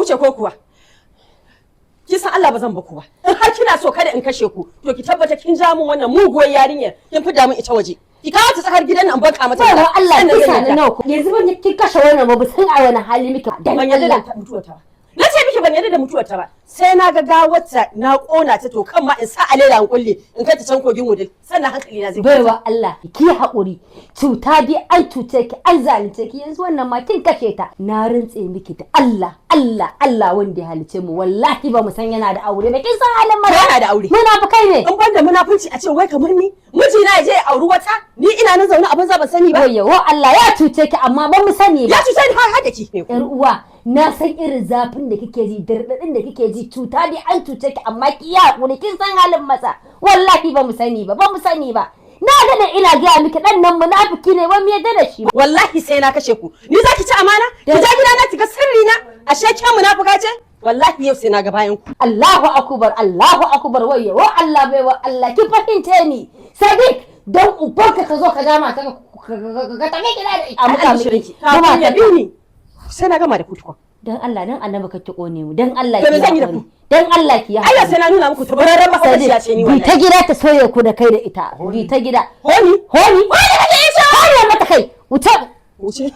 Wuce ko kuwa? Kin san Allah ba zan baku ba. In har kina so kada in kashe ku, to ki tabbata kin ja mun wannan muguwar yarinyar, kin fida mun ita waje. Ki kawo ta tsakar gidan nan in banka mata. Baiwa Allah, sannan zan kisa na yarda. nawa yanzu ban kin kashe wannan ba, san a wani hali muke dan Ban yarda da Allah. mutuwar ta ba. Na ce miki ban yarda da mutuwar ta ba. Sai na ga gawarta na kona ta, to kan ma in sa a leda in kulle in kai ta can kogin Wudil, sannan hankali na zai kwanta. Baiwa Allah, ki haƙuri. Cuta dai an cuce ki, an zalunce ki, yanzu wannan ma kin kashe ta. Na rantse miki da Allah, Allah, Allah wanda ya halice mu, wallahi ba mu san yana da aure ba. Kin san halin maza. Yana da aure. Munafukai ne. In ban da munafunci, a ce wai kamar ni, mijina ya je ya auri wata, ni ina nan zaune abin ban sani ba. Wayyo Allah, ya cuce ki amma ba mu sani ba. Ya cuce ni har da ki. Yar uwa, na san irin zafin da kike ji, dardadin da kike ji. Cuta dai an cuce ki, amma ki yi haƙuri. Kin san halin maza. Wallahi ba mu sani ba, ba mu sani ba. Na daɗe ina gaya miki ɗan nan munafiki ne, ba mu yarda da shi ba. Wallahi sai na kashe ku. Ni za ki ci amana? Ki ja gida na ki ga sirri na? Ashe ke munafuka ce? Wallahi yau sai na ga bayan ku. Allahu akbar, Allahu akbar, wayyo wa Allah. Baiwa Allah, ki fahimce ni. Sadiq, dan ubanka ka zo ka ja mata ka tafi gida da ita. Muka miki kafin ya bi ni, sai na gama da ku tukun. Dan Allah, dan Annabi, ka ki kone mu. Dan Allah To ki me zan yi da haƙuri. ku? Dan Allah ki yi Allah haƙuri. sai na nuna muku tabararren mahaukaciya ce ni. Bi ta Wallahi. gida ta soye ku da kai da ita. Bi ta gida. Honi. Honi, honi kake yi, honi mata kai wuce. Wuce.